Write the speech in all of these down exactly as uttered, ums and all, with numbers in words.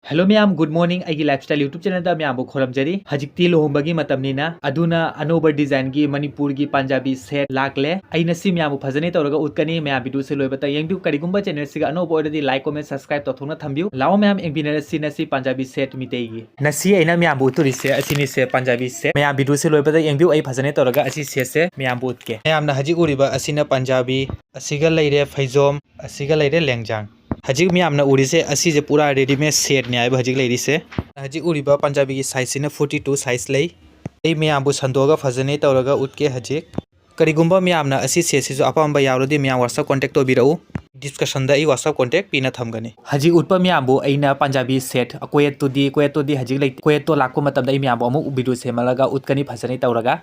Hello ꯃꯌꯥꯝ, good morning꯫ ꯑꯩꯒꯤ Lifestyle YouTube channelꯗ ꯃꯌꯥꯝꯕꯨ ꯈꯨꯔꯨꯝꯖꯔꯤ꯫ ꯍꯧꯖꯤꯛꯇꯤ ꯂꯨꯍꯣꯡꯕꯒꯤ ꯃꯇꯝꯅꯤꯅ, ꯑꯗꯨꯅ ꯑꯅꯧꯕ designꯒꯤ ꯃꯅꯤꯄꯨꯔꯒꯤ ꯄꯟꯖꯥꯕꯤ set ꯂꯥꯛꯂꯦ꯫ ꯑꯩꯅ ꯁꯤ ꯃꯌꯥꯝꯕꯨ ꯐꯖꯅ ꯇꯧꯔꯒ ꯎꯠꯀꯅꯤ꯫ ꯃꯌꯥꯝ videoꯁꯦ ꯂꯣꯏꯕꯇ ꯌꯦꯡꯕꯤꯌꯨ꯫ ꯀꯔꯤꯒꯨꯝꯕ channelꯁꯤꯒ ꯑꯅꯧꯕ ꯑꯣꯏꯔꯗꯤ like, comment, subscribe ꯇꯧꯊꯣꯛꯅ ꯊꯝꯕꯤꯌꯨ꯫ ꯂꯥꯛꯑꯣ ꯃꯌꯥꯝ, ꯌꯦꯡꯕꯤꯅꯔꯁꯤ ꯅꯁꯤ ꯄꯟꯖꯥꯕꯤ set ꯃꯤꯇꯩꯒꯤ꯫ ꯅꯁꯤ ꯑꯩꯅ ꯃꯌꯥꯝꯕꯨ ꯎꯠꯇꯣꯔꯤꯁꯦ ꯑꯁꯤꯅꯤꯁꯦ, ꯄꯟꯖꯥꯕꯤ set꯫ ꯃꯌꯥꯝ videoꯁꯦ ꯂꯣꯏꯕꯗ ꯌꯦꯡꯕꯤꯌꯨ, ꯑꯩ ꯐꯖꯅ ꯇꯧꯔꯒ ꯑꯁꯤ setꯁꯦ ꯃꯌꯥꯝꯕꯨ ꯎꯠꯀꯦ꯫ ꯃꯌꯥꯝꯅ ꯍꯧꯖꯤꯛ ꯎꯔꯤꯕ ꯑꯁꯤꯅ ꯄꯟꯖꯥꯕꯤ, ꯑꯁꯤꯒ ꯂꯩꯔꯦ ꯐꯩꯖꯣꯝ, ꯑꯁꯤꯒ ꯂꯩꯔꯦ ꯂꯦꯡꯖꯥꯡ꯫ ꯍꯧꯖꯤꯛ ꯃꯌꯥꯝꯅ ꯎꯔꯤꯁꯦ ꯑꯁꯤꯁꯦ ꯄꯨꯔꯥ readymade setꯅꯦ ꯍꯥꯏꯕ ꯍꯧꯖꯤꯛ ꯂꯩꯔꯤꯁꯦ꯫ ꯍꯧꯖꯤꯛ ꯎꯔꯤꯕ ꯄꯟꯖꯥꯕꯤꯒꯤ sizeꯁꯤꯅ forty two size ꯂꯩ꯫ ꯑꯩ ꯃꯌꯥꯝꯕꯨ ꯁꯟꯗꯣꯛꯑꯒ ꯐꯖꯅ ꯇꯧꯔꯒ ꯎꯠꯀꯦ ꯍꯧꯖꯤꯛ꯫ ꯀꯔꯤꯒꯨꯝꯕ ꯃꯌꯥꯝꯅ ꯑꯁꯤ setꯁꯤꯁꯨ ꯑꯄꯥꯝꯕ ꯌꯥꯎꯔꯗꯤ ꯃꯌꯥꯝ WhatsApp contact ꯇꯧꯕꯤꯔꯛꯎ꯫ Descriptionꯗ ꯑꯩ WhatsApp contact ꯄꯤꯅ ꯊꯝꯒꯅꯤ꯫ ꯍꯧꯖꯤꯛ ꯎꯠꯄ ꯃꯌꯥꯝꯕꯨ ꯑꯩꯅ ꯄꯟꯖꯥꯕꯤ set, ꯀꯣꯌꯦꯠꯇꯨꯗꯤ, ꯀꯣꯌꯦꯠꯇꯨꯗꯤ ꯍꯧꯖꯤꯛ ꯂꯩꯇꯦ꯫ ꯀꯣꯌꯦꯠꯇꯣ ꯂꯥꯛꯄ ꯃꯇꯝꯗ ꯑꯩ ꯃꯌꯥꯝꯕꯨ ꯑꯃꯨꯛ video ꯁꯦꯝꯍꯜꯂꯒ ꯎꯠꯀꯅꯤ ꯐꯖꯅ ꯇꯧꯔꯒ꯫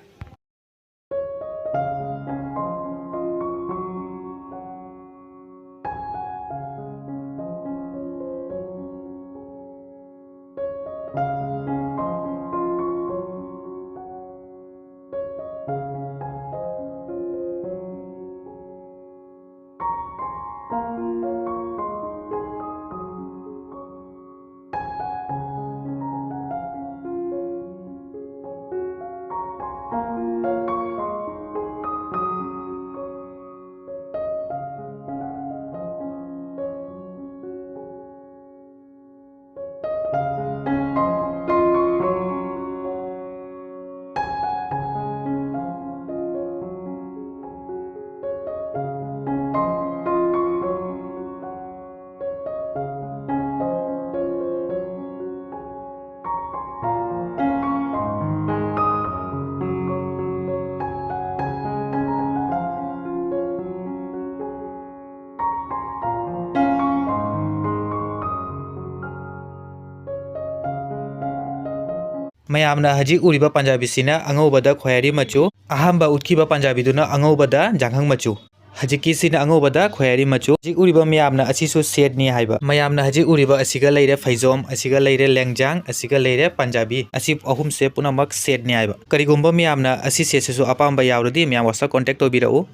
ꯃꯌꯥꯝꯅ ꯍꯧꯖꯤꯛ ꯎꯔꯤꯕ ꯄꯟꯖꯥꯕꯤꯁꯤꯅ ꯑꯉꯧꯕꯗ ꯈ꯭ꯋꯥꯏꯔꯤ ꯃꯆꯨ, ꯑꯍꯥꯟꯕ ꯎꯠꯈꯤꯕ ꯄꯟꯖꯥꯕꯤꯗꯨꯅ ꯑꯉꯧꯕꯗ ꯖꯥꯡꯍꯪ ꯃꯆꯨ, ꯍꯧꯖꯤꯛꯀꯤꯁꯤꯅ ꯑꯉꯧꯕꯗ ꯈ꯭ꯋꯥꯏꯔꯤ ꯃꯆꯨ꯫ ꯍꯧꯖꯤꯛ ꯎꯔꯤꯕ ꯃꯌꯥꯝꯅ ꯑꯁꯤꯁꯨ setꯅꯤ ꯍꯥꯏꯕ꯫ ꯃꯌꯥꯝꯅ ꯍꯧꯖꯤꯛ ꯎꯔꯤꯕ ꯑꯁꯤꯒ ꯂꯩꯔꯦ ꯐꯩꯖꯣꯝ, ꯑꯁꯤꯒ ꯂꯩꯔꯦ ꯂꯦꯡꯖꯥꯡ, ꯑꯁꯤꯒ ꯂꯩꯔꯦ ꯄꯟꯖꯥꯕꯤ꯫ ꯑꯁꯤ ꯑꯍꯨꯝꯁꯦ ꯄꯨꯝꯅꯃꯛ setꯅꯤ ꯍꯥꯏꯕ꯫ ꯀꯔꯤꯒꯨꯝꯕ ꯃꯌꯥꯝꯅ ꯑꯁꯤ setꯁꯤꯁꯨ ꯑꯄꯥꯝꯕ ꯌꯥꯎꯔꯗꯤ ꯃꯌꯥꯝ WhatsApp contact ꯇꯧꯕꯤꯔꯛꯎ꯫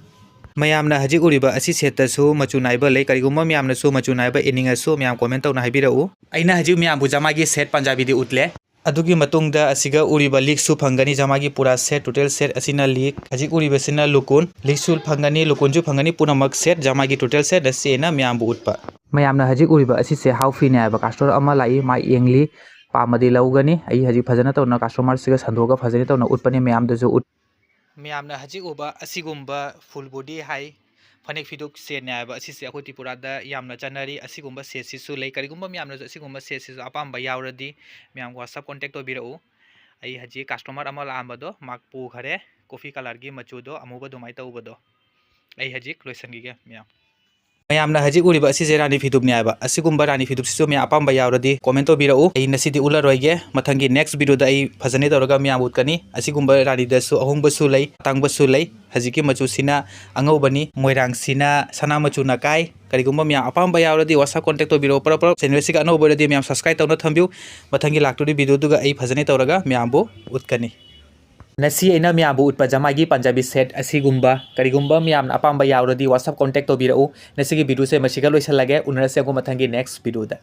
ꯃꯌꯥꯝꯅ ꯍꯧꯖꯤꯛ ꯎꯔꯤꯕ ꯑꯁꯤ ꯁꯦꯠꯇꯁꯨ ꯃꯆꯨ ꯅꯥꯏꯕ ꯂꯩ꯫ ꯀꯔꯤꯒꯨꯝꯕ ꯃꯌꯥꯝꯅꯁꯨ ꯃꯆꯨ ꯅꯥꯏꯕ ꯏꯅꯤꯡꯉꯁꯨ ꯃꯌꯥꯝ comment ꯇꯧꯅ ꯍꯥꯏꯕꯤꯔꯛꯎ꯫ ꯑꯩꯅ ꯍꯧꯖꯤꯛ ꯃꯌꯥꯝꯕꯨ ꯖꯃꯥꯒꯤ set ꯄꯟꯖꯥꯕꯤꯗꯤ ꯎꯠꯂꯦ꯫ ꯑꯗꯨꯒꯤ ꯃꯇꯨꯡꯗ ꯑꯁꯤꯒ ꯎꯔꯤꯕ ꯂꯤꯛꯁꯨ ꯐꯪꯒꯅꯤ꯫ ꯖꯃꯥꯒꯤ ꯄꯨꯔꯥ set, total set ꯑꯁꯤꯅ ꯂꯤꯛ, ꯍꯧꯖꯤꯛ ꯎꯔꯤꯕꯁꯤꯅ ꯂꯨꯀꯨꯟ, ꯂꯤꯛꯁꯨ ꯐꯪꯒꯅꯤ, ꯂꯨꯀꯨꯟꯁꯨ ꯐꯪꯒꯅꯤ꯫ ꯄꯨꯝꯅꯃꯛ set, ꯖꯃꯥꯒꯤ total set ꯑꯁꯤ ꯑꯩꯅ ꯃꯌꯥꯝꯕꯨ ꯎꯠꯄ꯫ ꯃꯌꯥꯝꯅ ꯍꯧꯖꯤꯛ ꯎꯔꯤꯕ ꯑꯁꯤꯁꯦ ꯍꯥꯎ ꯐꯤꯅꯦ ꯍꯥꯏꯕ customer ꯑꯃ ꯂꯥꯛꯏ, ꯃꯥ ꯌꯦꯡꯂꯤ, ꯄꯥꯝꯃꯗꯤ ꯂꯧꯒꯅꯤ꯫ ꯑꯩ ꯍꯧꯖꯤꯛ ꯐꯖꯅ ꯇꯧꯅ customerꯁꯤꯒ ꯁꯟꯗꯣꯛꯑꯒ ꯐꯖꯅ ꯇꯧꯅ ꯎꯠꯄꯅꯦ, ꯃꯌꯥꯝꯗꯁꯨ ꯎꯠ꯫ ꯃꯌꯥꯝꯅ ꯍꯧꯖꯤꯛ ꯎꯕ ꯑꯁꯤꯒꯨꯝꯕ full body ꯍꯥꯏ ꯐꯅꯦꯛ ꯐꯤꯗꯨꯛ setꯅꯦ ꯍꯥꯏꯕ ꯑꯁꯤꯁꯦ ꯑꯩꯈꯣꯏ ꯇ꯭ꯔꯤꯄꯨꯔꯥꯗ ꯌꯥꯝꯅ ꯆꯠꯅꯔꯤ꯫ ꯑꯁꯤꯒꯨꯝꯕ setꯁꯤꯁꯨ ꯂꯩ꯫ ꯀꯔꯤꯒꯨꯝꯕ ꯃꯌꯥꯝꯅꯁꯨ ꯑꯁꯤꯒꯨꯝꯕ setꯁꯤꯁꯨ ꯑꯄꯥꯝꯕ ꯌꯥꯎꯔꯗꯤ ꯃꯌꯥꯝ WhatsApp contact ꯇꯧꯕꯤꯔꯛꯎ꯫ ꯑꯩ ꯍꯧꯖꯤꯛ customer ꯑꯃ ꯂꯥꯛꯑꯝꯕꯗꯣ ꯃꯥ ꯄꯨꯈꯔꯦ, coffee colourꯒꯤ ꯃꯆꯨꯗꯣ, ꯑꯃꯨꯕ ꯑꯗꯨꯃꯥꯏꯅ ꯇꯧꯕꯗꯣ꯫ ꯑꯩ ꯍꯧꯖꯤꯛ ꯂꯣꯏꯁꯤꯟꯈꯤꯒꯦ ꯃꯌꯥꯝ꯫ ꯃꯌꯥꯝꯅ ꯍꯧꯖꯤꯛ ꯎꯔꯤꯕ ꯑꯁꯤꯁꯦ ꯔꯥꯅꯤ ꯐꯤꯗꯨꯞꯅꯦ ꯍꯥꯏꯕ꯫ ꯑꯁꯤꯒꯨꯝꯕ ꯔꯥꯅꯤ ꯐꯤꯗꯨꯞꯁꯤꯁꯨ ꯃꯌꯥꯝ ꯑꯄꯥꯝꯕ ꯌꯥꯎꯔꯗꯤ comment ꯇꯧꯕꯤꯔꯛꯎ꯫ ꯑꯩ ꯉꯁꯤꯗꯤ ꯎꯠꯂꯔꯣꯏꯒꯦ, ꯃꯊꯪꯒꯤ next videoꯗ ꯑꯩ ꯐꯖꯅ ꯇꯧꯔꯒ ꯃꯌꯥꯝ ꯎꯠꯀꯅꯤ꯫ ꯑꯁꯤꯒꯨꯝꯕ ꯔꯥꯅꯤꯗꯁꯨ ꯑꯍꯣꯡꯕꯁꯨ ꯂꯩ, ꯑꯇꯥꯡꯕꯁꯨ ꯂꯩ꯫ ꯍꯧꯖꯤꯛꯀꯤ ꯃꯆꯨꯁꯤꯅ ꯑꯉꯧꯕꯅꯤ, ꯃꯣꯏꯔꯥꯡꯁꯤꯅ ꯁꯅꯥ ꯃꯆꯨꯅ ꯀꯥꯏ꯫ ꯀꯔꯤꯒꯨꯝꯕ ꯃꯌꯥꯝ ꯑꯄꯥꯝꯕ ꯌꯥꯎꯔꯗꯤ WhatsApp contact ꯇꯧꯕꯤꯔꯛꯎ꯫ ꯄꯔꯞ ꯄꯔꯞ channelꯁꯤꯒ ꯑꯅꯧꯕ ꯑꯣꯏꯔꯗꯤ ꯃꯌꯥꯝ subscribe ꯇꯧꯅ ꯊꯝꯕꯤꯌꯨ꯫ ꯃꯊꯪꯒꯤ ꯂꯥꯛꯇꯣꯔꯤ videoꯗꯨꯒ ꯑꯩ ꯐꯖꯅ ꯇꯧꯔꯒ ꯃꯌꯥꯝꯕꯨ ꯎꯠꯀꯅꯤ꯫ ꯉꯁꯤ ꯑꯩꯅ ꯃꯌꯥꯝꯕꯨ ꯎꯠꯄ ꯖꯃꯥꯏꯒꯤ ꯄꯟꯖꯥꯕꯤ set ꯑꯁꯤꯒꯨꯝꯕ ꯀꯔꯤꯒꯨꯝꯕ ꯃꯌꯥꯝꯅ ꯑꯄꯥꯝꯕ ꯌꯥꯎꯔꯗꯤ WhatsApp contact ꯇꯧꯕꯤꯔꯛꯎ꯫ ꯉꯁꯤꯒꯤ videoꯁꯦ ꯃꯁꯤꯒ ꯂꯣꯏꯁꯤꯜꯂꯒꯦ꯫ ꯎꯅꯔꯁꯦ ꯑꯃꯨꯛ ꯃꯊꯪꯒꯤ next videoꯗ꯫